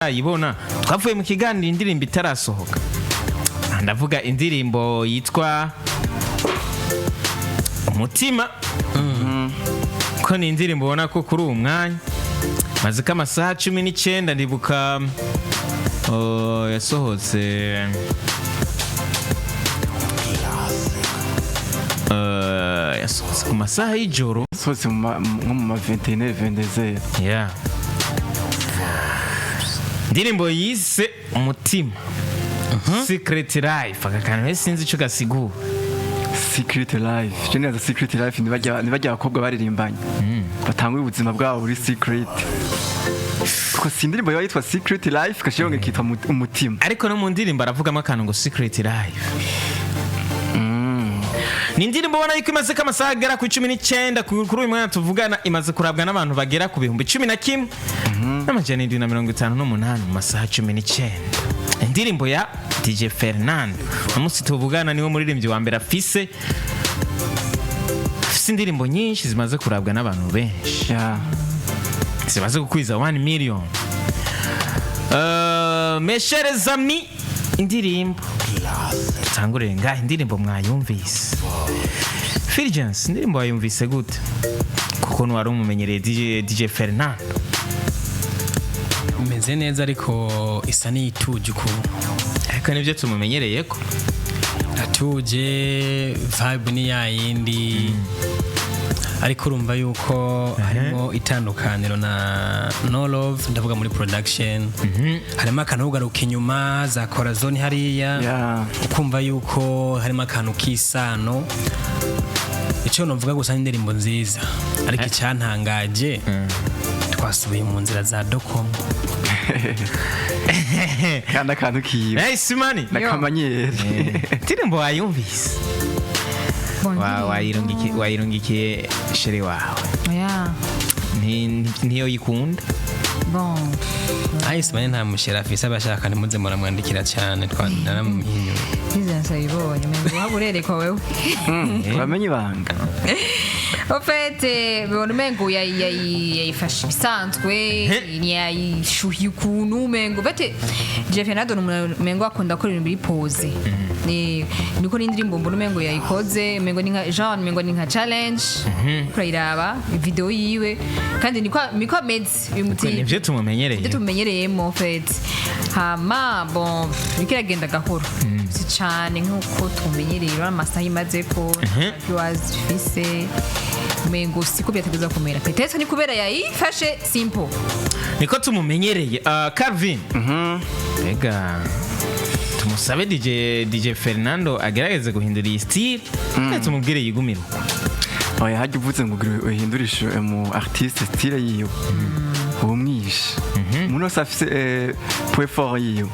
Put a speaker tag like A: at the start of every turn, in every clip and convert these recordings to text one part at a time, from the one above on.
A: Ayibona twavuye mu kiganiro indirimbo itarasohoka. Ah, ndavuga indirimbo yitwa Umutima, ko ni indirimbo ubona ko kuri uwu mwanya maze ko amasaha 19. Ndibuka, oh, yasohotse yasohotse ku masaha y'ijoro.
B: Sohotse nko mu ma 21, 22.
A: Yeah. Indirimbo yise Umutima, Secret Life, aka kantu rero sinzi icyo gasigura.
B: Secret Life, je neza Secret Life ntibajya abakobwa baririmbanye batanga ubuzima bwabo buri secret, kuko si indirimbo yaba yitwa Secret Life kashiyonge kitwa Umutima.
A: Ariko no mu ndirimbo aravugamo akantu ngo Secret Life. Ni indirimbo ubona yuko imaze ko amasaha agera ku 19 kuri uyu mwanya tuvugana, imaze kurabwa n'abantu bagera ku 11,758 mu masaha 19. Indirimbo ya DJ Fernando, umunsi tuvugana niwe muririmbyi wa mbere afise indirimbo nyinshi zimaze kurabwa n'abantu benshi zimaze gukwiza 1 million. Mes chers amis, indirimbo tutangurire ngaha, indirimbo mwayumvise? Fulgence, indirimbo wayumvise gute, kuko wari umumenyereye DJ Fernando?
C: Imeze neza, ariko isa n'iyituje ukuntu.
A: Ariko nibyo tumumenyereye ko.
C: Atuje, vibe ni yayindi, ariko urumva yuko harimo itandukaniro na No Love. Ndavuga muri production harimo akantu kugaruka inyuma za corazon hariya, ukumva yuko harimo akantu k'isano. Icyo novuga gusa ni indirimbo nziza, ariko icyantangaje twasubiye mu nzira za Dokomo.
B: Kandi akantu kiwe
A: Nice money.
B: nakamanyeri.
A: Indirimbo wayumvise?
D: Bon, indirimbo-
A: Wayirungikiye chéri wawe?
D: Oya.
A: Ntiyo yikunda?
D: Bon.
C: Ahise mane nta mushera afise, abashaka ntimuze muramwandikira cyane, naramuhinyuye.
D: Bizinesi ayibonye umengo waba urerekwa wewe.
B: Uramenye ibanga.
D: En fait, bona umengo yayifashe ibisanzwe, ntiyayishuhiye ukuntu umengo. En fait, Jeff Fernando ni umuntu umengo akunda gukora ibintu biri posé. Niko n'indirimbo mbona umengo yayikoze, umengo ni nka genre, umengo ni nka challenge. Urayiraba video yiwe kandi niko ameze uyu muti.
A: Nibyo tumumenyereye.
D: Ibyo tumenyereyemo en fait. Hama bon, biriko iragenda gahoro, si cane nk'uko tumenyereye. Urabona amasaha imaze ko viewers ifise, umengo siko byategerezwa kumera. Peut-être ni kubera yayifashe simple.
A: Niko tumumenyereye. Calvin, mbega tumusabe DJ Fernando agerageze guhindura iyi style, ndetse tumubwire yigumire uko?
B: Oya, hajya uvuze ngo uhindurishe mu artiste style yiwe, uba umwishe. Umuntu wese afise point fort yiwe.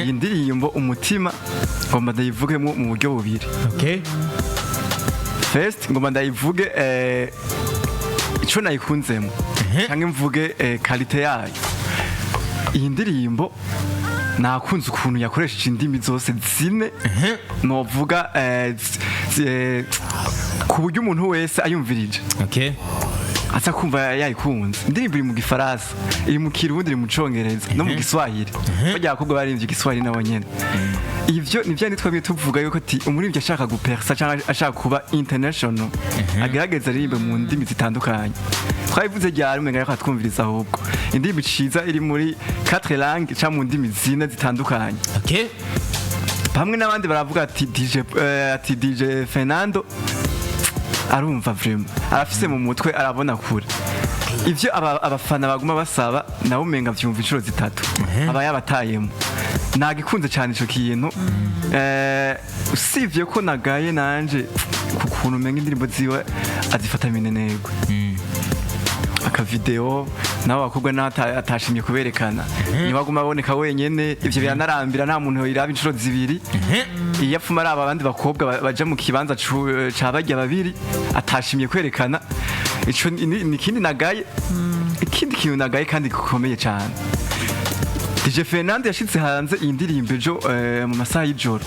B: Iyi ndirimbo Umutima ngomba ndayivugemo mu buryo bubiri. First, ngomba ndayivuge ico nayikunzemo cyangwa mvuge qualité yayo. Iyi ndirimbo nakunze ukuntu yakoresheje indimi zose zine, novuga ku buryo umuntu wese ayumvirije aza kumva yayikunze. Indirimbo iri mu Gifaransa, iri mu Kirundi, iri mu Congereza no mu Giswahili. Barya abakobwa baririmbye Igiswahili nabo nyene. Ivyo nivyo nitwa tuvuga yuko ati umuririmbyi ashaka gupersa cyangwa ashaka kuba international agerageza aririmbe mu ndimi zitandukanye. Twabivuze ryari? Umenga ariko atwumviriza. Ahubwo indirimbo ciza iri muri quatre langues cyangwa mu ndimi zine zitandukanye. Bamwe n'abandi baravuga ati DJ ati DJ Fernando arumva vraiment arafise mu mutwe, arabona kure. Ivyo abafana baguma basaba nawe umenga vyumva inshuro zitatu aba yabatayemo. Nagikunze cyane ico kintu. Usivye ko nagaye nanje ku kuntu umenga indirimbo ziwe azifata minenegwe, akavideo nabo abakobwa naho atashimye kuberekana, ntibaguma aboneka wenyene. Ivyo biranarambira, nta muntu yoyiraba inshuro zibiri. Iyo apfuma araba abandi bakobwa baja mu kibanza ca barya babiri atashimye kwerekana. Ico ni ikindi nagaye. Ikindi kintu nagaye kandi gikomeye cyane, DJ Fernando yashitse hanze iyi ndirimbo ejo mu masaha y'ijoro,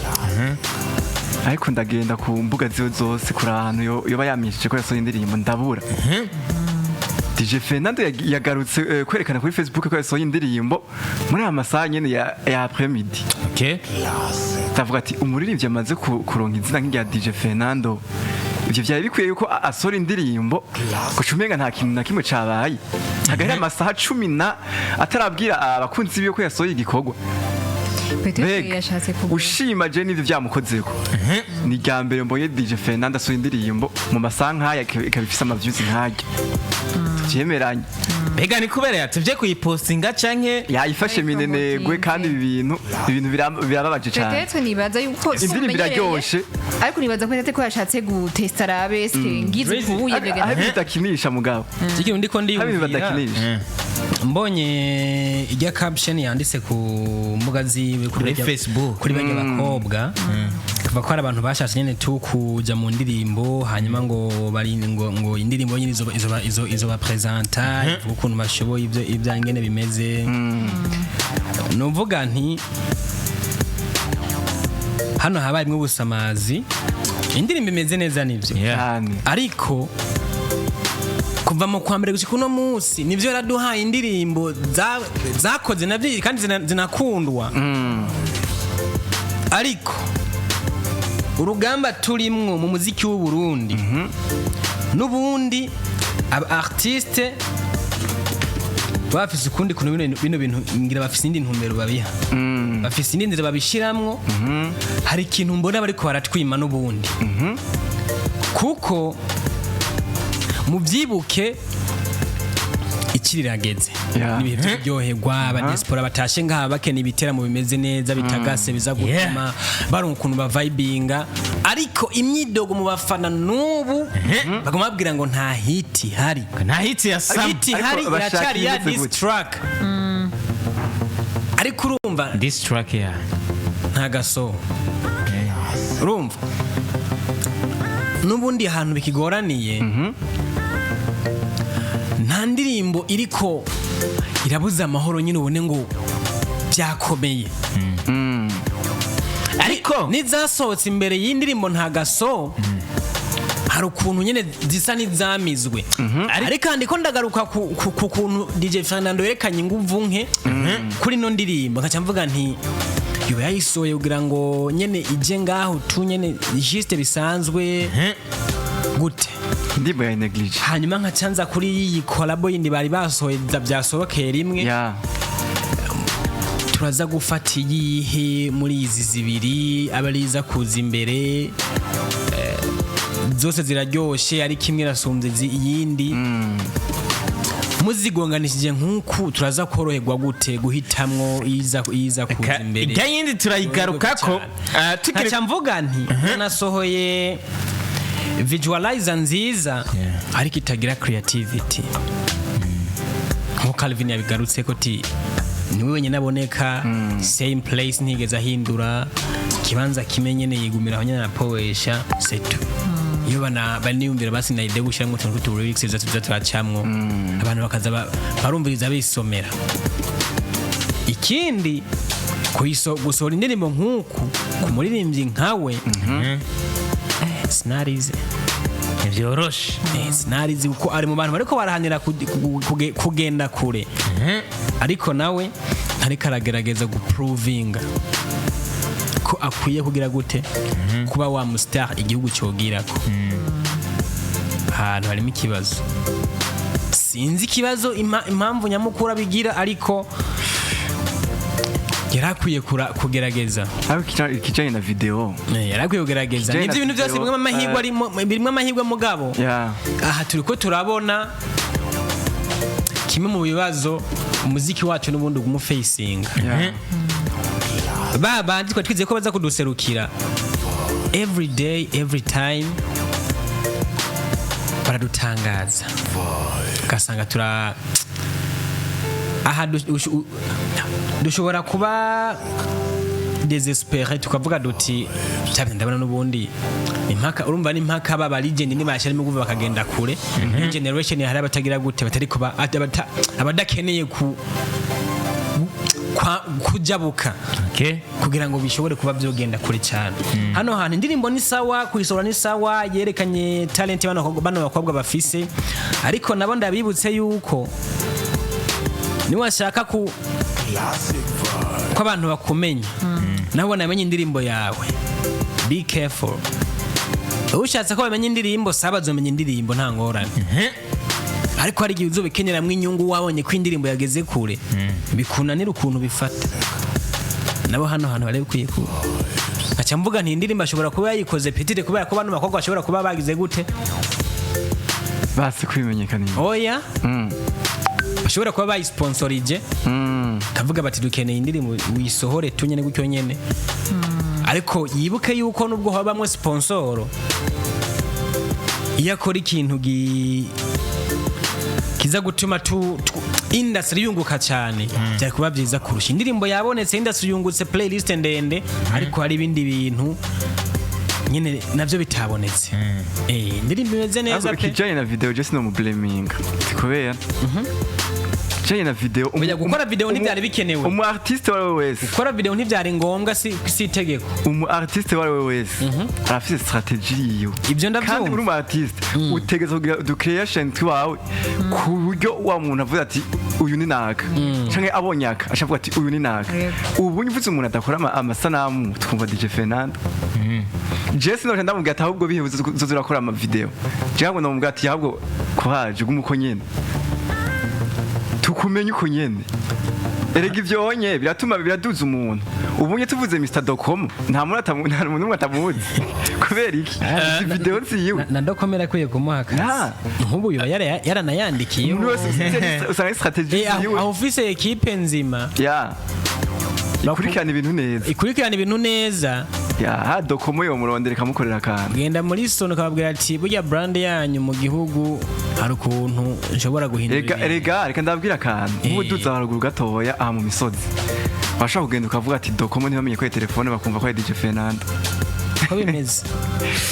B: ariko ndagenda ku mbuga ziwe zose kuri ahantu yoba yamishije ko yasohoye indirimbo, ndabura. DJ Fernando yagarutse kwerekana kuri Facebook ko yasohoye indirimbo muri aya masaha nyene ya après midi. Ndavuga ati umuririmbyi amaze kuronka izina nk'irya DJ Fernando, ivyo vyari bikwiye yuko asohora indirimbo guca umenga nta kintu na kimwe cabaye, hagahera amasaha 10 na atarabwira abakunzi biwe ko yasohoye igikorwa.
D: Peut-être
B: Mbega,
D: yashatse kuvuga
B: ushima je n'ivyo vyamukozeko, ni irya mbere mbonye DJ Fernando asohoye indirimbo mu masaha nk'aya ikaba ifise ama views nk'aya, tuvyemeranye.
A: Mbega ni kubera yatevye kuyipostinga canke
B: Yayifashe minenegwe, kandi ibi bintu birababaje cane.
D: Peut-être nibaza yuko
B: Indirimbo iraryoshe.
D: Ariko nibaza ko peut-être ko yashatse gutesta arabe eske ngize
C: Crazy.
D: kubuye.
B: Aho ibintu bidakinisha mugabo,
C: Ikintu ndiko
B: aho ibintu
C: ndiyumvira,
B: badakinisha.
C: Mbonye ijya caption yanditse ku mbuga ziwe
A: Kuri Facebook.
C: Kuri bajya bakobwa kuva ko hari abantu bashatse nyene tu kuja mu ndirimbo, hanyuma ngo bari ngo indirimbo nyene izoba presenta ivuga ukuntu bashoboye, ibyo ibyangene bimeze. Nuvuga nti hano habayemwo ubusamazi, indirimbo imeze neza nivyo,
B: Cyane.
C: ariko kuva mu kwa mbere gushika uno munsi nivyo yaraduhaye indirimbo zakoze navyo kandi zinakundwa, ariko urugamba turimwo mu muziki w'u Burundi n'ubundi aba artiste bafise ukundi kuntu bino bintu ngira bafise indi ntumbero babiha, bafise indi nzira babishiramwo. Hari ikintu mbona bariko baratwima n'ubundi, kuko mubyibuke ikirirageze n'ibihe byo kuryoherwa, abadiaspora batashe ngaha bakeneye ibiteramo bimeze neza bitagase biza gutuma baronka ukuntu bavibinga, ariko imyidogo mu bafana n'ubu baguma babwira ngo nta hit ihari.
A: Nta hit ya Sam.
C: Hit ihari
B: Ariko bashaka
C: iracyari ya
B: imeze
C: diss
B: gute?
C: track, ariko urumva
A: Diss track ya
C: nta gaso. Urumva n'ubundi ahantu bikigoraniye, nta ndirimbo iriko irabuza amahoro nyine ubone ngo byakomeye.
A: Ariko
C: n'izasohotse imbere y'indirimbo nta gaso, hari ukuntu nyine zisa n'izamizwe. Ariko ndiko ndagaruka ku kuntu DJ Fernando yerekanye inguvu nke kuri ino ndirimbo, nkaca mvuga nti yoba yayisohoye kugira ngo nyene ije ngaho tu nyene juste bisanzwe gute.
B: Indirimbo ya négligé.
C: Hanyuma nkaca nza kuri iyi collabo yindi bari basohoye byasohokeye rimwe. Turaza gufata iyihe muri izi zibiri aba ari iza kuza imbere? Zose ziraryoshe, ariko imwe irasumbye iyindi. Muzigonganishije nk'uku turaza koroherwa gute guhitamwo iza kuza imbere?
A: Ijya yindi turayigarukako. Ah, tukiri
C: Nkaca mvuga nti nasohoye visualizer nziza ariko itagira creativity, nkuko Calvin yabigarutse ko ti niwe wenyine aboneka same place, ntigeze ahindura ikibanza kimwe nyene, yigumira aho nyene anapowesha setu. Iyo bana baniyumvira basi na idée gushyiramo utuntu tw'utu lyrics tuza turacamwo, abantu bakaza barumviriza bisomera. Ikindi gusohora indirimbo nk'uku ku muririmbyi nkawe, sinarize.
A: Ntibyoroshe.
C: Sinarizi kuko ari mu bantu bariko barahanira kugenda kure, ariko nawe ntariko aragerageza guprovinga ko akwiye kugira gute kuba wa mustar igihugu cogirako. Ahantu harimo ikibazo, sinzi ikibazo impamvu nyamukuru abigira, ariko yarakwiye kugerageza.
B: Ariko ikijanye na video
C: Yarakwiye kugerageza.
B: Kijanye
C: Nivyo,
B: na
C: ibintu byose
B: video,
C: birimo amahirwe, arimo birimo amahirwe mugabo aha turi ko turabona kimwe mu bibazo umuziki wacu n'ubundi uguma ufacinga. Ba bandi twari twizeye ko baza kuduserukira every day, every time baradutangaza, ugasanga tura aha dushobora kuba désespéré, tukavuga duti cyane ndabona n'ubundi impaka, urumva ni impaka baba legend nibashyiramo ingufu bakagenda kure. New generation hari abatagira gute, batari kuba abadakeneye ku Kujabuka
A: Okay.
C: kugira ngo bishobore kuba byogenda kure cyane. Hano hantu indirimbo ni sawa, kuyisohora ni sawa, yerekanye talent bano bakobwa bafise, ariko nabo ndabibutse yuko niwashaka ko abantu bakumenya, nabo banamenya indirimbo yawe, be careful. Ushatse ko bamenya indirimbo, saba bazomenya indirimbo, nta ngorane, ariko hari igihe uzobikeneramwo inyungu, wabonye ko indirimbo yageze kure, bikunanira ukuntu bifata. Nabo hano hantu bari bikwiye ku nkaca mvuga nti indirimbo ashobora kuba yayikoze petite kubera ko bano bakobwa bashobora kuba bagize gute?
B: Basi kwimenyekanisha.
C: Oya, bashobora kuba bayisponsorije, kavuga bati dukeneye indirimbo wisohore tunyene gutyo nyene. Ariko yibuke yuko nubwo habamwe sponsor, iyo akora ikintu kiza gutuma industry yunguka cyane, byari kuba byiza kurusha. Indirimbo yabonetse, industry yungutse, playlist ndende, ariko hari ibindi bintu nyine navyo bitabonetse. Indirimbo imeze neza
B: Ariko
C: pe.
B: ikijanye na video, je sinomubleminga kubera ikijanye na video
C: Oya, gukora video ntivyari bikenewe.
B: Umu artiste uwo ari we wese,
C: Gukora video ntivyari ngombwa, si itegeko.
B: Umu artiste uwo ari we wese arafise strategie yiwe.
C: Ibyo ndabyumva.
B: Kandi uri umu artiste utegerezwa kugira udu creation twawe ku buryo wa muntu avuga ati uyu ni naka, canke abonye aka acavuga ati uyu ni naka.
D: Yego.
B: Ubu mvuze umuntu adakora amasanamu, twumva DJ Fernando, je sinoje ndamubwira ati ahubwo bihe uzoza urakora ama video. Je ahubwo ndamubwira ati ahubwo courage, ugume uko nyene, tukumenye uko nyene. Erega ivyo onye biratuma biraduza umuntu. Ubunye tuvuze Mr Dokomo, nta muntu n'umwe atamuzi. Kubera iki? Izi video ziwe.
C: Na dokomera akwiye kumuha akazi. Nk'ubu yoba yaranayandikiye.
B: Umuntu wese usanga ari strategie ziwe.
C: Aho ufise ekipe nzima
B: ya ikurikirana ibintu neza,
C: ikurikirana ibintu neza.
B: Ya ha Dokomo yo murondera ikamukorera akantu.
C: Genda muri Sony ukababwira ati burya brand yanyu mu gihugu hari ukuntu nshobora guhindura
B: Rega
C: ibintu.
B: rega, reka ndababwira akantu. Nk'ubu duza haruguru gatoya aha mu misozi, washobora kugenda ukavuga ati Dokomo, ntibamenye ko ari telefone, bakumva ko ari DJ Fernando.
C: Uko bimeze.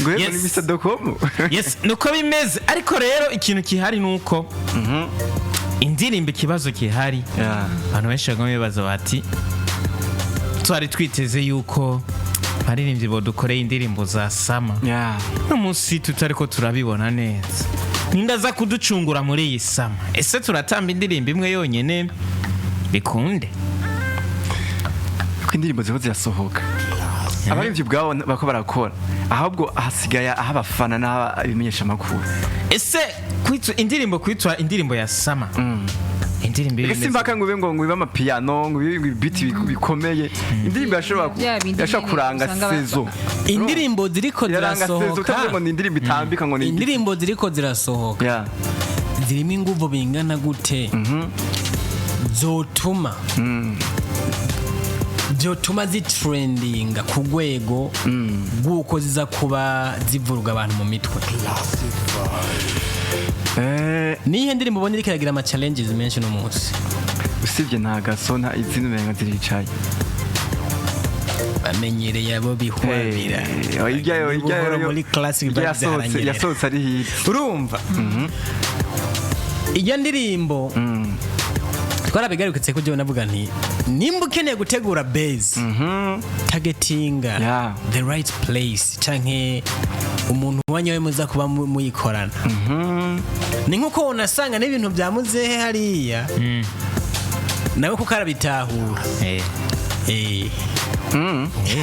B: Ngo yego,
A: Yes.
B: ni Mr Dokomo.
A: Yes, nuko bimeze. Ariko rero ikintu kihari nuko indirimbo, ikibazo kihari, abantu benshi baguma bibaza bati twari twiteze yuko abaririmbyi bodukoreye indirimbo za summer, uno munsi tutari ko turabibona neza. Ninde aza kuducungura muri iyi summer? Ese turatamba indirimbo imwe yonyene bikunde?
B: Ko indirimbo ziriho zirasohoka, abaririmbyi ubwabo bako barakora, ahubwo hasigaye aho abafana n'abimenyesha amakuru.
A: Ese kwitwa indirimbo, kwitwa indirimbo ya summer, indirimbo
B: Reka
A: imeze
B: simpaka ngo ube ngo ibe amapiano, ngo ibe ibiti bikomeye. Indirimbo yashobora
D: Bya bindi
B: yashobora
D: nyene
B: kuranga
D: usanga
B: saison.
C: Indirimbo ziriko
B: Iraranga saison,
C: zirasohoka,
B: utavuze ngo ni indirimbo itambika, ngo ni
C: indirimbo ziriko zirasohoka zirimo inguvu bingana gute zotuma zitrendinga ku rwego rw'uko ziza kuba zivuruga abantu mu mitwe? Niyihe ndirimbo ubonye iriko iragira ama challenges menshi uno munsi?
B: Usibye nta gaso, nta izindi, umenga ziricaye.
C: Bamenyereye abo bihwabira.
B: Ijya ijya
C: Buhoro muri classic
B: ijya
C: vibes
B: yasohotse
C: haranyerera.
B: Yasohotse ari hit.
C: Urumva iyo ndirimbo twarabigarutse ko jyewe navuga nti nimba ukeneye gutegura base, targetinga the right place canke umuntu wanyawe muza kuba muyikorana. Ni nkuko unasanga n'ibintu bya muzehe hariya nawe kuko arabitahura.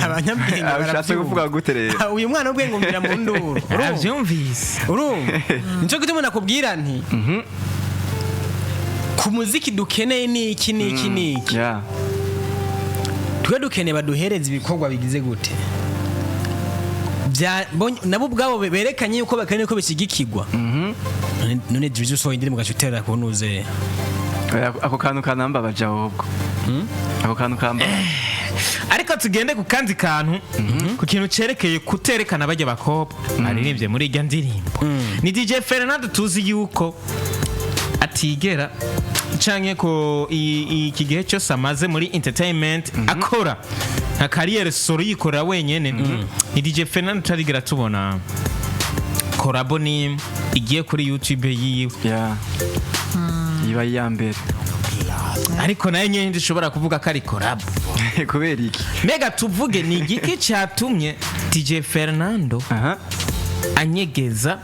C: Abanyabwenge
B: Ah, ushatse
C: barabyumva.
B: kuvuga gute rero?
C: Uyu mwana w'ubwenge umvira mu nduru. Urumva?
A: Arabyumvise.
C: Urumva, nicyo gituma nakubwira nti ku muziki dukeneye ni iki n'iki n'iki. Twe dukeneye baduhereze ibikorwa bigize gute. Nabo ubwabo berekanye yuko bakeneye ko bishyigikirwa. None Drizzy usohoye indirimbo ugaca uterera ku ntuze?
B: Oya, ako kantu kanambabaje, ahubwo ako kantu kambabaje.
A: Ariko tugende ku kandi kantu, ku kintu cerekeye kuterekana bajya bakobwa aririmbye muri irya ndirimbo. Ni DJ Fernando, tuzi yuko atigera canke ko iki gihe cyose amaze muri entertainment akora nka carrière solo, yikorera wenyene, ni DJ Fernando tutarigera tubona collabo ni igiye kuri YouTube yiwe.
B: Yeah. Iba iya mbere.
A: Ariko nayo nyine ndishobora kuvuga ko ari collabo.
B: Kubera iki?
A: Mbega tuvuge ni igiki cyatumye DJ Fernando anyegeza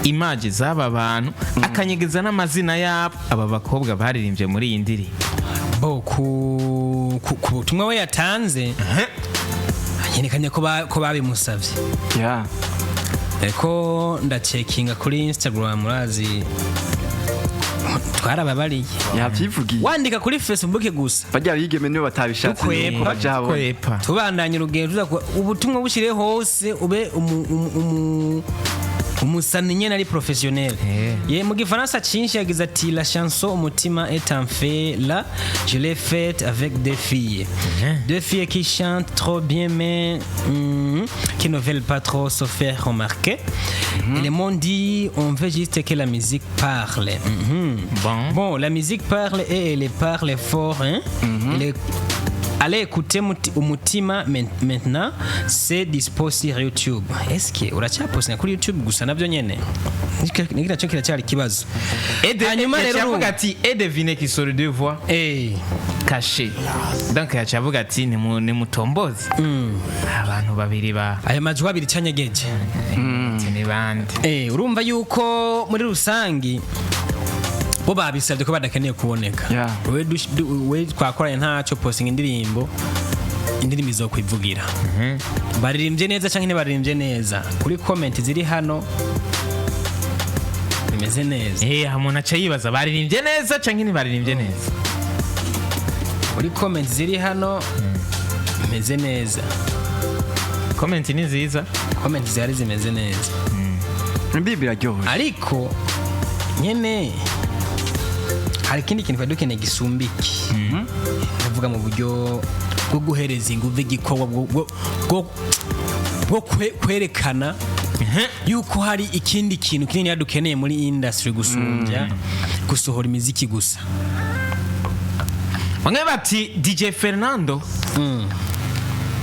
A: image z'aba bantu, akanyegeza n'amazina yabo, aba bakobwa baririmbye muri iyi ndirimbo?
C: Bo ku butumwa we yatanze yerekanye ko babimusavye. Ariko ndacekinga kuri Instagram, murazi twarababariye.
B: Yabyivugiye.
C: Wandika kuri Facebook gusa.
B: Bajya bigeme nibo batabishatse.
C: Dukwepa.
B: Nuko baja habona.
A: Kwepa.
C: Tubandanye urugendo tuza ubutumwa bushyire hose, ube umusani nyene ari professionnel. Ye mu gifaransa cinshi yagize ati: "La chanson Umutima est en fait là, je l'ai faite avec des filles, deux filles qui chantent trop bien mais qui ne veulent pas trop se faire remarquer. Elles m'ont dit: on veut juste que la musique parle."
A: Bon.
C: Bon, la musique parle et elle parle fort, hein. Allez écouter Umutima maintenant, c'est dispo sur YouTube. Est-ce que uracyapostinga kuri YouTube gusa nabyo nyene? Niki nacyo kiracyari ikibazo. Hanyuma rero
A: yacavuga ati: "Et devine qui sort deux voix cachées." Donc yacavuga ati: "Nimutomboze abantu babiri ba
C: Ayo majwi abiri canyegeje.
A: Ati ni bande?"
C: Urumva yuko muri rusangi bo babisabye ko badakeneye kuboneka. We twakoranye ntacyo, posting indirimbo, indirimbo izokwivugira. Baririmbye neza cyangwa ntibaririmbye neza, kuri comment ziri hano bimeze neza.
A: Umuntu aca yibaza: baririmbye neza canke ntibaririmbye neza?
C: Kuri comment ziri hano bimeze neza.
A: Comment ni nziza.
C: Comment zihari zimeze neza.
B: Indirimbo iraryoshye.
C: Ariko nyene hari ikindi kintu twari dukeneye gisumbiki, ndavuga mu buryo bwo guhereza ingufu igikorwa bwo kwerekana yuko hari ikindi kintu kinini dukeneye muri industry gusumbya gusohora imiziki gusa.
A: Bamwe bati DJ Fernando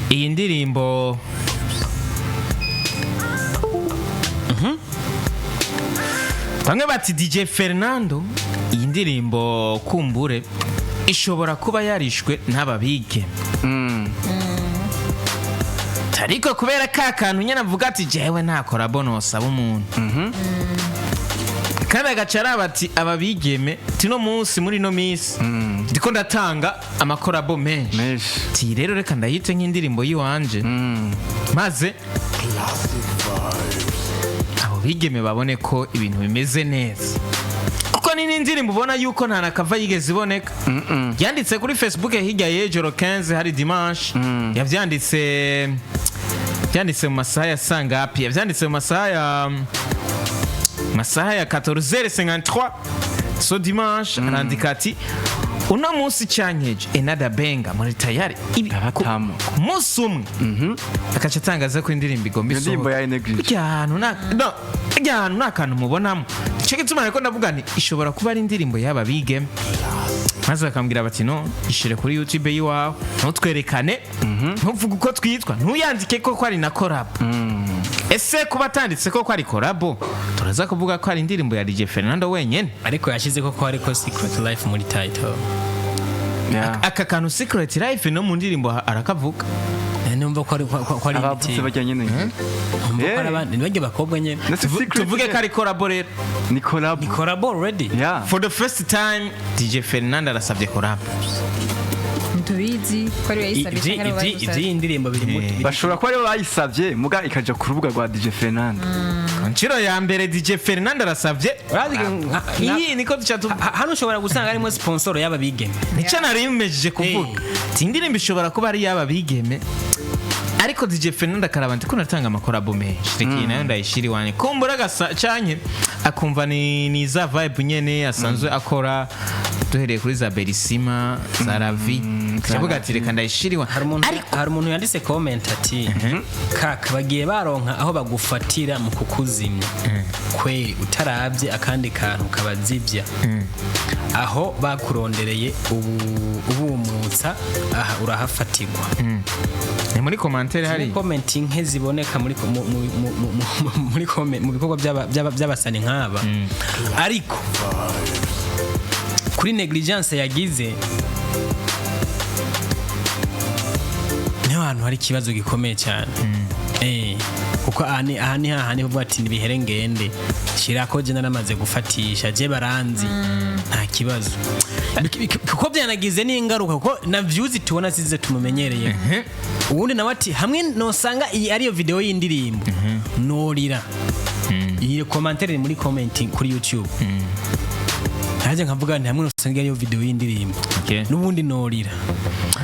A: iyi ndirimbo, bamwe bati DJ Fernando iyi ndirimbo kumbure ishobora kuba yarishwe n'aba bige, ariko kubera ka kantu nyine avuga ati: "Jewe nta collabo nosaba umuntu", kandi agaca araba ati: "Aba bigeme tino munsi muri ino minsi ndiko ndatanga ama collabo menshi."
B: Menshi.
A: Ati: "Rero reka ndayite nk'indirimbo y'iwanje, maze abo bigeme babone ko ibintu bimeze neza", kuko ni n'indirimbo ubona yuko nta nakava yigeze iboneka. Yanditse kuri Facebook hirya y'ejo 15, hari dimanche. Yavyanditse, byanditse mu masaha ya sangapi? Yavyanditse mu masaha ya 14h53 so dimanche. Arandika ati: "Uno munsi cyankeje enada benga muri tayari."
B: Ndabatamu.
A: Ku munsi umwe akaca atangaza ko indirimbo igomba
B: Iyo ndirimbo
A: isohoka.
B: ya Enegris.
A: Burya ahantu nta no, burya ahantu nta kantu mubonamo. Nicyo gituma ariko ndavuga nti ishobora kuba ari indirimbo y'aba bigeme, maze bakambwira bati: "No ishire kuri YouTube y'iwawe, ntutwerekane, ntuvuge uko twitwa, ntuyandike ko ari na collabo." Ese kuba atanditse ko ari collabo, turaza kuvuga ko ari indirimbo ya DJ Fernando wenyene?
C: Ariko yashyize ko ariko Secret Life muri title.
A: Aka kantu Secret Life no mu ndirimbo arakavuga.
C: Numva ko ari
B: Abavuze
C: imiti.
B: bajya nyine.
C: Numva ko ari abandi ni bajya bakobwa nyene.
B: Ndetse Secret
A: Tuvuge ko ari collabo rero?
B: Ni collabo.
C: Ni collabo already.
A: For the first time DJ Fernando arasabye collabo.
D: Ntitubizi ko ariwe yayisabye cyangwa ariwe bayisabye.
C: Iby'iyi ndirimbo biri mu
B: Bashobora kuba aribo bayisabye, muga ikaja ku rubuga rwa DJ Fernando.
A: Ku nshuro ya mbere DJ Fernando arasabye.
C: Urazi
A: Iyi niko duca
C: hano ushobora gusanga harimo sponsor y'aba bigeme.
A: Nicyo nari mmejeje kuvuga, ati indirimbo ishobora kuba ari iy'aba bigeme, ariko DJ Fernando akaraba ati ko natanga ama collabo menshi, reka iyi nayo ndayishira iwanjye. Kumbura agasa canke akumva ni za vibe nyene asanzwe akora, duhereye kuri za Berisima, za Ravi, akavuga ati: "Reka ndayishira iwanjye."
C: Hari umuntu
A: Ariko
C: hari umuntu yanditse comment ati: "Kaka, bagiye baronka aho bagufatira mu kukuzimya kweri, utarabye akandi kantu kabazibya aho bakurondereye ubu ubumutsa aha urahafatirwa."
A: Ni muri commentaire hari.
C: Comment nke ziboneka muri mu- mu- mu- mu- mu- muri comment mu bikorwa by'abasani nk'aba, ariko Kuri negligence yagize niho hantu hari ikibazo gikomeye cyane. Kuko aha ni hahandi uvuga ati nibihere ngende shirako, je naramaze gufatisha, je baranzi, nta kibazo. Kuko byanagize n'ingaruka, kuko na views tubona size tumumenyereye. Ubundi nawe ati hamwe nosanga iyi ariyo video y'indirimbo norira. Iyi commentaire iri muri comment kuri YouTube, nanjye nkavuga nti hamwe nosanga ariyo video y'indirimbo, n'ubundi norira.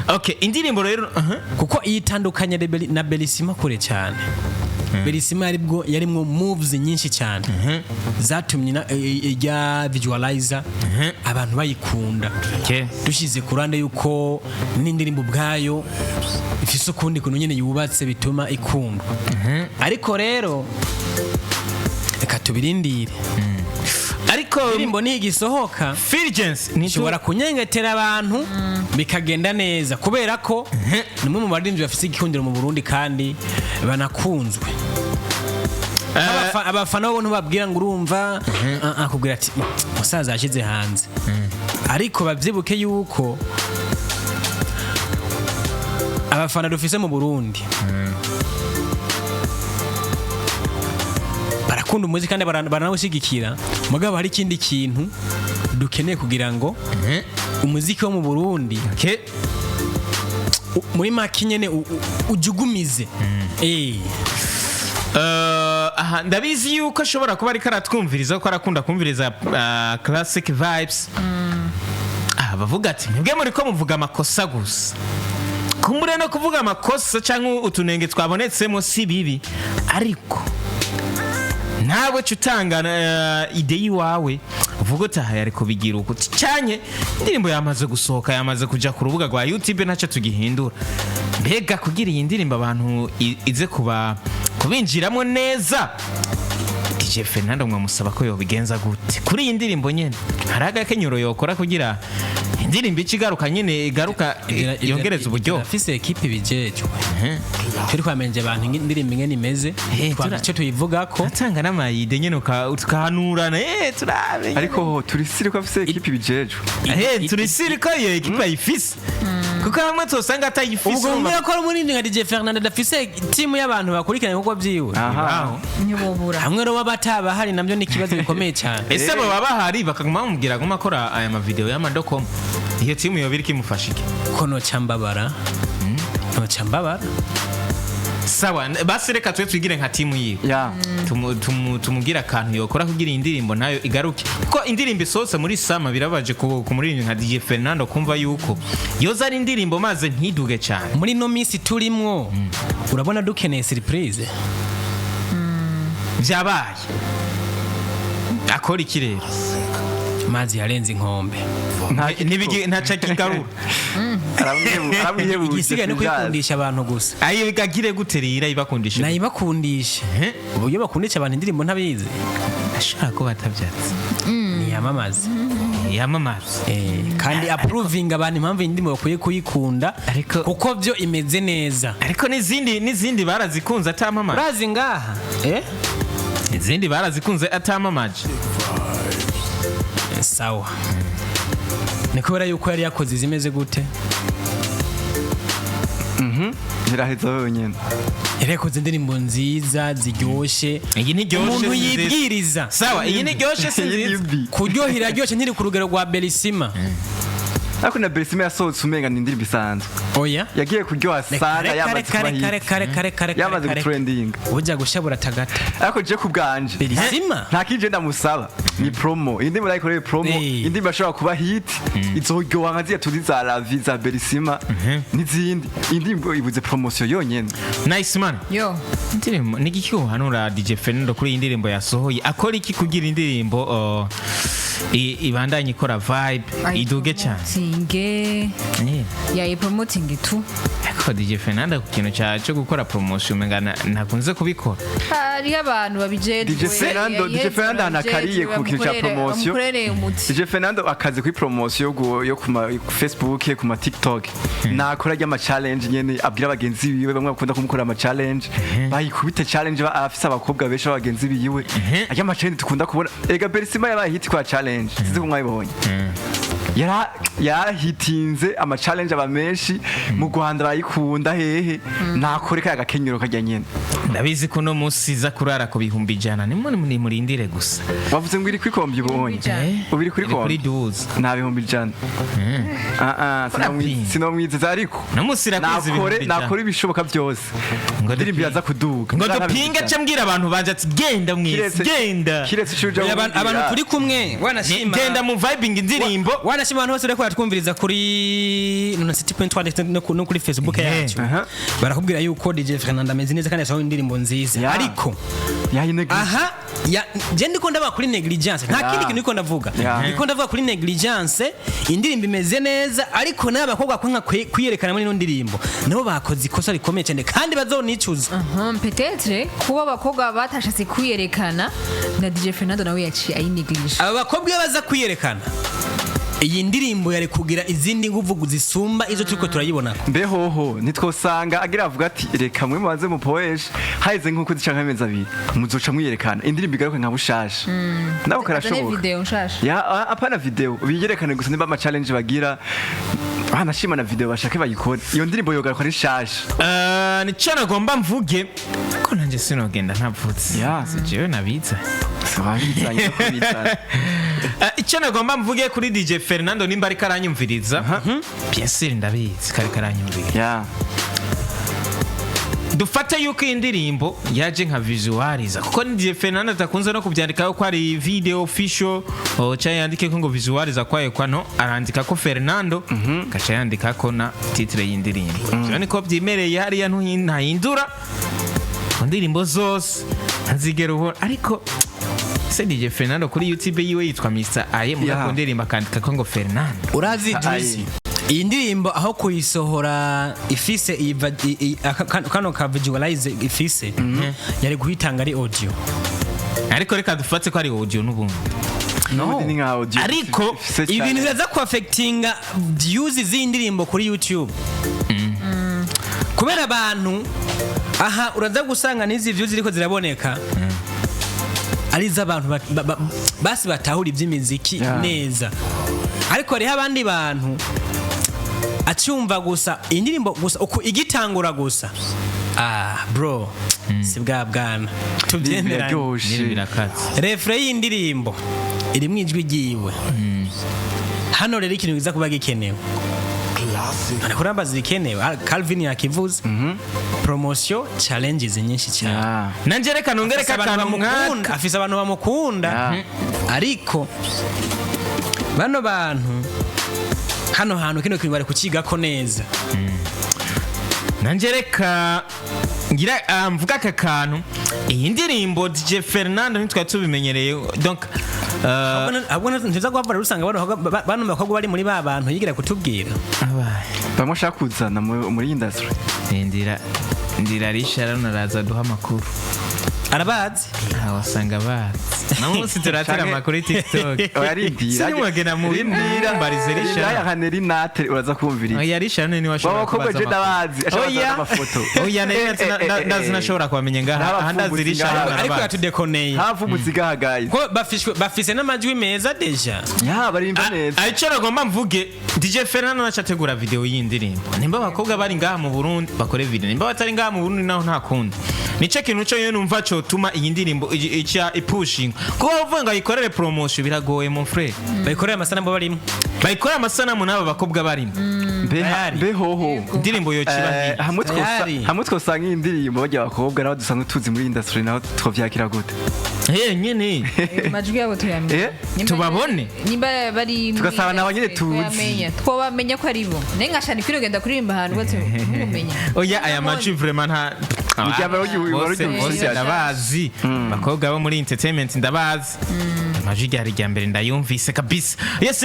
A: Okay, indirimbo rero
C: Kuko iyitandukanye na Belisima kure cyane. Belisima yaribwo yarimwo moves nyinshi cyane zatumye ijya visualizer abantu bayikunda. Dushyize ku ruhande yuko n'indirimbo ubwayo ifise ukundi kuntu nyine yubatse bituma ikundwa, ariko rero reka tubirindire.
A: Ariko
C: indirimbo nigisohoka
A: Fulgence ni
C: ishobora kunyengetera abantu bikagenda neza, kubera ko ni umwe mu baririmbyi bafite igikundiro mu Burundi kandi banakunzwe. Abafana bo ntubabwira ngo urumva, akubwira ati musaza yashyize hanze. Ariko babyibuke yuko abafana dufise mu Burundi barakunda umuziki kandi baranawushyigikira, mugabo hari ikindi kintu dukeneye kugira ngo umuziki wo mu Burundi muri make nyene ujugumize.
A: Aha ndabizi yuko ashobora kuba ariko aratwumviriza, ko arakunda kumviriza Classic Vibes. Bavuga ati mwebwe muri ko muvuga amakosa gusa. Kumbure no kuvuga amakosa cyangwa utunenge twabonetsemo si bibi, ariko nawe ca utanga idée yiwawe, uvuga uti aha yari kubigira uku cyanye. Indirimbo yamaze gusohoka, yamaze kuja ku rubuga rwa YouTube, ntacyo tugihindura. Mbega kugira iyi ndirimbo abantu ize kuba kubinjiramo neza, DJ Fernando mwamusaba ko yobigenza gute kuri iyi ndirimbo nyene? Hari agakenyuro yokora kugira indirimbo ice igaruka nyene, igaruka yongereza uburyo?
C: Afise ekipe ibijejwe. Turi kwamenje abantu indirimbo ingene imeze, twaba icyo tuyivugako.
A: Atanga n'ama idées nyene, tukahanurana, turabe nyene.
B: Ariko turi sûr ko afise ekipe ibijejwe?
A: Turi sûr ko iyo ekipe ayifise, kuko hamwe tosanga atayifise.
C: Ubwo mbwira ko ari umuririmbyi nka DJ Fernando adafise timu y'abantu bakurikirana ibikorwa vyiwe?
B: Aha.
D: Ntibobura.
C: Hamwe rero baba batabahari, nabyo ni ikibazo gikomeye cyane.
A: Ese abo baba bahari bakaguma bamubwira aguma akora aya mavideo y'amadokomo, iyo timu yoba iriko imufasha iki?
C: Ko noca mbabara, noca mbabara.
A: Sawa, basi reka twe twigire nka timu yiwe. Tumubwire akantu yokora kugira iyi ndirimbo nayo igaruke, kuko indirimbo isohotse muri sama birabaje ku muririmbyi nka DJ Fernando kumva yuko yoza ari indirimbo maze ntiduge cyane.
C: Muri ino minsi turimwo, urabona dukeneye surprise.
A: Byabaye, akora iki rero?
C: Amazi yarenze inkombe.
A: Ntaca kigarura.
B: Aramwihebuje.
C: Igisigaye no
B: Fulgence.
C: kuyikundisha abantu gusa.
A: Ayo gagire gute rero ayibakundisha?
C: Nayibakundisha uburyo bakundisha abantu indirimbo ntabizi.
A: Ashaka ko batabyatse.
C: Niyamamaze.
A: Yamamaza.
C: Kandi approvinga abantu impamvu iyi ndirimbo bakwiye kuyikunda, kuko byo imeze neza.
A: Ariko n'izindi barazikunze atamamaje.
C: Urazi ngaha
A: Izindi barazikunze atamamaje.
C: Sawa, ni kubera yuko yari yakoze izimeze gute?
B: Ntiraheza wenyine.
C: Yari yakoze indirimbo nziza ziryoshe.
A: Iyi ntiryoshe,
C: Umuntu
A: si nziza.
C: yibwiriza.
A: Sawa, iyi ntiryoshe, si
B: Iyi ni
A: nziza.
B: mbi.
C: Kuryoha iraryoshe, ntiri ku rugero rwa Belisima.
B: Ariko na Belisima yasohotse umenga ni indirimbo isanzwe.
C: Oya.
B: Yagiye kuryoha sana
C: Reka,
B: yamaze
C: reka,
B: kuba
C: reka,
B: hit.
C: reka, reka, reka, reka,
B: Yamaze
C: reka.
B: gutrendinga.
C: Ujya gushabura tagata.
B: Ariko je ku bwanje,
C: Belisima.
B: nta kindi ndamusaba, ni promo. Iyi ndirimbo nayikoreye promo. Indirimbo ashobora kuba hit, izoryoha nka ziriya tuzi za Lavi, za Belisima n'izindi. Iyi ndirimbo ibuze promotion yonyene.
A: Nice man.
D: Yo.
A: Indirimbo ni igiki uhanura DJ Fernando kuri iyi ndirimbo yasohoye? Akora iki kugira indirimbo ibandanye ikora vibe, iduge cyane?
D: Ayipromotinge. Yayipromotinge tu.
A: Ariko DJ Fernando ku kintu cyo gukora promotion umenga ntakunze kubikora.
D: Hariho abantu babijejwe.
B: DJ Fernando, DJ Fernando anakariye ku kintu cya promotion.
D: Bamukorere umuti.
B: DJ Fernando akazi kuri promotion yo ku ma ku Facebook, ku ma TikTok. Nakora ry'ama challenge nyene, abwira abagenzi biwe bamwe bakunda kumukorera ama challenge, bayikubite challenge, afise abakobwa benshi b'abagenzi biwe, ajya ama challenge dukunda kubona. Ega Belisima yabaye hit kwa challenge, sinzi ko mwabibonye. Yarahitinze ama challenge aba menshi mu Rwanda, barayikunda hehe, nakore kaya gakenyero kajya nyene.
A: Ndabizi ko uno munsi iza kurara ku 100,000, nimwe murindire gusa.
B: Wavuze ngo iri kuri kombi ubonye?
D: 100,000.
B: Ubu iri kuri
A: Iri kuri
B: kombi
A: 12.
B: Nta 100,000. Ah ah,
A: Urapinga.
B: Sinomwizeza ariko
A: Uno munsi irakwiza
B: nakore
A: 100,000.
B: Nakore ibishoboka byose,
A: Ngo
B: indirimbo
A: dupinge.
B: iraza kuduga.
A: Ngo
B: Nta
A: dupinge,
B: 100,000.
A: aca mbwira abantu banje ati genda mwisi, genda.
B: Kiretse icyo uja
C: Abantu turi kumwe wanashima.
A: Genda mu vibing indirimbo.
C: Wanashima abantu bose bariko baratwumviriza kuri nona 7.3 ndetse no kuri Facebook yacu. Barakubwira yuko DJ Fernando ameze neza kandi yasohoye indirimbo nziza, ariko
B: yayineglige.
C: Aha ya je ndiko ndavuga kuri negligence, nta kindi kintu ndiko ndavuga. Ndiko ndavuga kuri negligence. Indirimbo imeze neza, ariko n'aba bakobwa kwanka kwiyerekana muri ino ndirimbo nabo bakoze ikosa rikomeye cyane kandi bazonicuza.
D: Peut-être kuba abakobwa batashatse kwiyerekana na DJ Fernando nawe yaciye ayinéglige.
C: Aba bakobwa iyo baza kwiyerekana, iyi ndirimbo yari kugira izindi nguvu zisumba izo turiko turayibona.
B: Mbehoho ntitwosanga agira avuga ati reka mwe mubanze mupoeshe, haheze nk'uko zica nk'amezi 2 muzoca mwiyerekana, indirimbo igaruke nka bushasha, nabo
D: Azane
B: karashoboka.
D: video nshasha.
B: Ya, apana video, biyerekane gusa niba ama challenge bagira, banashima na video bashake bayikore, iyo ndirimbo yogaruka ari nshasha.
A: Nico nagomba mvuge ko nanjye sinogenda ntavutse. Si jewe nabiza.
B: Sababizanye no kubizana.
A: Icyo nagomba mvuge kuri DJ Fernando, nimba ariko aranyumviriza, bien sûr ndabizi ko ariko aranyumviriza. Dufate yuko iyi ndirimbo yaje nka visualizer, kuko ni DJ Fernando atakunze no kubyandikaho ko ari video official cyangwa yandike ko ngo visualizer kwayo kwa no arandika ko Fernando, gaca yandika ko na titre y'indirimbo. Ivyo niko byimereye hariya, ntahindura mu ndirimbo zose ntazigera ubona. Ariko se DJ Fernando kuri YouTube yiwe yitwa Mr Aye muga ku ndirimbo akandika ko ngo Fernando.
C: Urazi
B: Aye.
C: Juicy, iyi ndirimbo aho kuyisohora ifise iyi kano ka visualize ifise, yari guhitanga ari audio.
A: Ariko reka dufate ko ari audio n'ubundi.
B: N'ubundi ni nka audio
A: Ariko,
B: ifise
C: ibintu
B: challenge.
C: biraza kuaffectinga views z'iyi ndirimbo kuri YouTube, kubera abantu aha uraza gusanga n'izi views ziriko ziraboneka ari iz'abantu basi batahura iby'imiziki neza, ariko hariho abandi bantu acyumva gusa indirimbo gusa uku igitangura gusa, ah bro, si bwa bwana tubyemeranye.
B: Biraryoshe.
A: Nyine birakatse.
C: Refrain y'indirimbo iri mu ijwi ryiwe. Hano rero ikintu kiza kuba gikenewe, kurambaza ibikenewe. Ah, Calvin yakivuze, promotion challenges nyinshi cyane.
A: Nanjye reka nongere
C: Afise abantu
A: akantu
C: bamukunda,
A: nkaka.
C: afise abantu bamukunda, ariko bano bantu hano hantu kino kintu bari kukigako neza.
A: Nanjye reka ngira mvuga aka kantu: iyi ndirimbo DJ Fernando ntitwari tubimenyereye, donc
C: Ahubwo ntiza guhavura usanga bano bakobwa bari muri ba bantu yigira kutubwira.
A: Abaye.
B: Bamwe ashaka kuzana muri industry.
A: Ndira ndira Richard araza duha amakuru.
C: Arabazi.
A: Ah, wasanga bazi na munsi turatera amakuru TikTok.
B: Oya, rindira.
A: Sinimwagena mu
B: Rindira.
A: mbarize
B: Rindira
A: Richard.
B: ya Neri Nate uraza kumviriza.
A: Oya, Richard niwe ashobora
B: Baba bakobwa
A: kubaza
B: je
A: amakuru.
B: ndabazi, ashobora
A: Oya.
B: kuzana amafoto.
A: Oya, ndazi nashobora kubamenya ngaha aha, ndazi
B: N'abapfumbuzi
A: Richard
B: ngaha.
C: Ariko
A: arabazi.
C: yatudekoneye.
B: Havumutse igaha guys.
C: Ko bafise n'amajwi meza déjà.
B: Ya, barimba neza.
A: Icyo nagomba mvuge, DJ Fernando naca ategura video y'indirimbo, nimba abakobwa bari ngaha mu Burundi bakore video, nimba batari ngaha mu Burundi naho nta kundi. Nicyo kintu cyo yewe numva cotuma iyi ndirimbo ica ipushinga, kuko uvuga ngo ayikorere promotion biragoye mon frère.
C: Bayikorera amasanamu barimo.
A: Bayikorere amasanamu n'aba bakobwa barimo.
C: Tayari.
B: Mbehoho
A: Indirimbo yociba
B: hamwe twosa
C: Tayari.
B: hamwe twosanga iyi ndirimbo bajya abakobwa nabo dusanzwe tuzi muri industry, naho twovyakira gute?
A: Nyene.
D: Amajwi yabo tuyamenye.
B: Eh?
A: Tubabone.
D: Nimba bari muri
B: Tugasaba nabo nyene
D: industry,
B: tuzi.
D: twobamenya ko ari bo. Naye nkashana ikirogenda kuririmba ahantu hose ntumumenya.
A: Oya, aya majwi vraiment nta
B: Ni
A: bose
B: wari
A: bose ndabazi, abakobwa bo muri entertainment ndabazi, amajwi ryari rya mbere ndayumvise kabisa, yes.